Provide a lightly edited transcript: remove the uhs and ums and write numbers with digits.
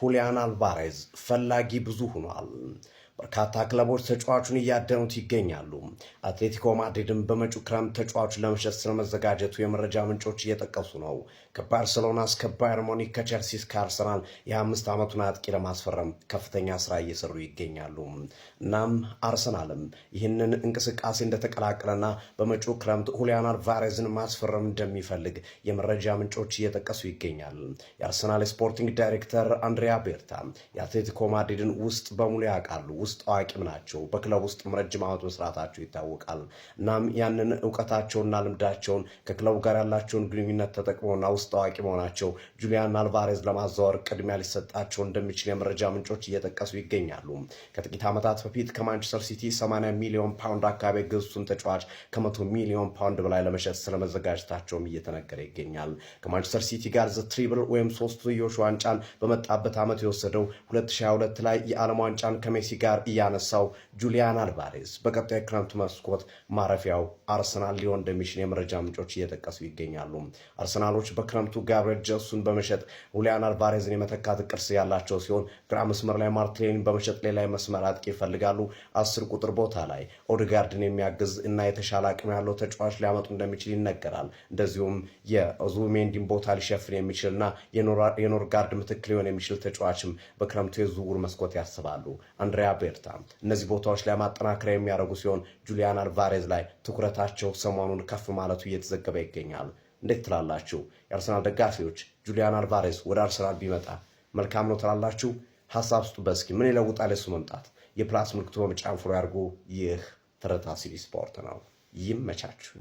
ሁሊያን አልቫሬዝ ፈላጊ ብዙ ሆኗል። በርካታ ክለቦች ተጫዋቹን እያደኑት ይገኛሉ። አትሌቲኮ ማድሪድም በመጪው ክረምት ተጫዋቹን ለመሸጥ ስለመዘጋጀቱ የመረጃ ምንጮች እየጠቀሱ ነው። ከባርሰሎና እስከ ባየር ሙኒክ፣ ከቸልሲ እስከ አርሰናል የ25 ዓመቱን አጥቂ ለማስፈረም ከፍተኛ ስራ እየሰሩ ይገኛሉ። እናም አርሰናልም ይህንን እንቅስቃሴ እንደተቀላቀለና በመጪው ክረምት ሁሊያን አልቫሬዝን ማስፈረም እንደሚፈልግ የመረጃ ምንጮች እየጠቀሱ ይገኛል። የአርሰናል sporting director አንድሪያ ቤርታ የአትሌቲኮ ማድሪድን ውስጥ በሙሉ ያውቃሉ። ውስጥ አዋቂም ናቸው። በክለብ ውስጥ ረጅም ዓመት መስራታቸው ይታወቃል። እናም ያንን እውቀታቸውና ልምዳቸውን ከክለቡ ጋር ያላቸውን ግንኙነት ተጠቅመውና ውስጥ አዋቂ መሆናቸው ጁሊያን አልቫሬዝ ለማዛወር ቅድሚያ ሊሰጣቸው እንደሚችል የመረጃ ምንጮች እየጠቀሱ ይገኛሉ። ከጥቂት ዓመታት በፊት ከማንቸስተር ሲቲ 80 ሚሊዮን ፓውንድ አካባቢ የገዙትን ተጫዋች ከ100 ሚሊዮን ፓውንድ በላይ ለመሸጥ ስለመዘጋጀታቸውም እየተነገረ ይገኛል። ከማንቸስተር ሲቲ ጋር the treble ወይም ሶስትዮሽ ዋንጫን በመጣበት ዓመት የወሰደው፣ 2022 ላይ የዓለም ዋንጫን ከሜሲ ጋር እያነሳው ጁሊያን አልቫሬዝ በቀጣይ ክረምት መስኮት ማረፊያው አርሰናል ሊሆን እንደሚችል የመረጃ ምንጮች እየጠቀሱ ይገኛሉ። አርሰናሎች በክረምቱ ጋብርኤል ጀሱስን በመሸጥ ሁሊያን አልቫሬዝን የመተካት እቅድ ያላቸው ሲሆን ግራ መስመር ላይ ማርቲኔሊን በመሸጥ ሌላ የመስመር አጥቂ ይፈልጋሉ። 10 ቁጥር ቦታ ላይ ኦድጋርድን የሚያግዝ እና የተሻለ አቅም ያለው ተጫዋች ሊያመጡ እንደሚችል ይነገራል። እንደዚሁም የዙቢሜንዲን ቦታ ሊሸፍን የሚችል እና የኖርጋርድ ምትክ ሊሆን የሚችል ተጫዋችም በክረምቱ የዝውውር መስኮት ያስባሉ። አንድሪያ ቤርታ እነዚህ ቦታዎች ላይ ማጠናከሪያ የሚያደርጉ ሲሆን ጁሊያን አልቫሬዝ ላይ ትኩረታቸው ሰሞኑን ከፍ ማለቱ እየተዘገበ ይገኛል። እንዴት ትላላችሁ? የአርሰናል ደጋፊዎች ጁሊያን አልቫሬዝ ወደ አርሰናል ቢመጣ መልካም ነው ትላላችሁ? ሀሳብ ስጡበት እስኪ። ምን ይለውጣል የሱ መምጣት? የ plus ምልክቱ በመጫን follow ያድርጉ። ይህ ትርታ ሲቲ ስፖርት ነው። ይመቻችሁ።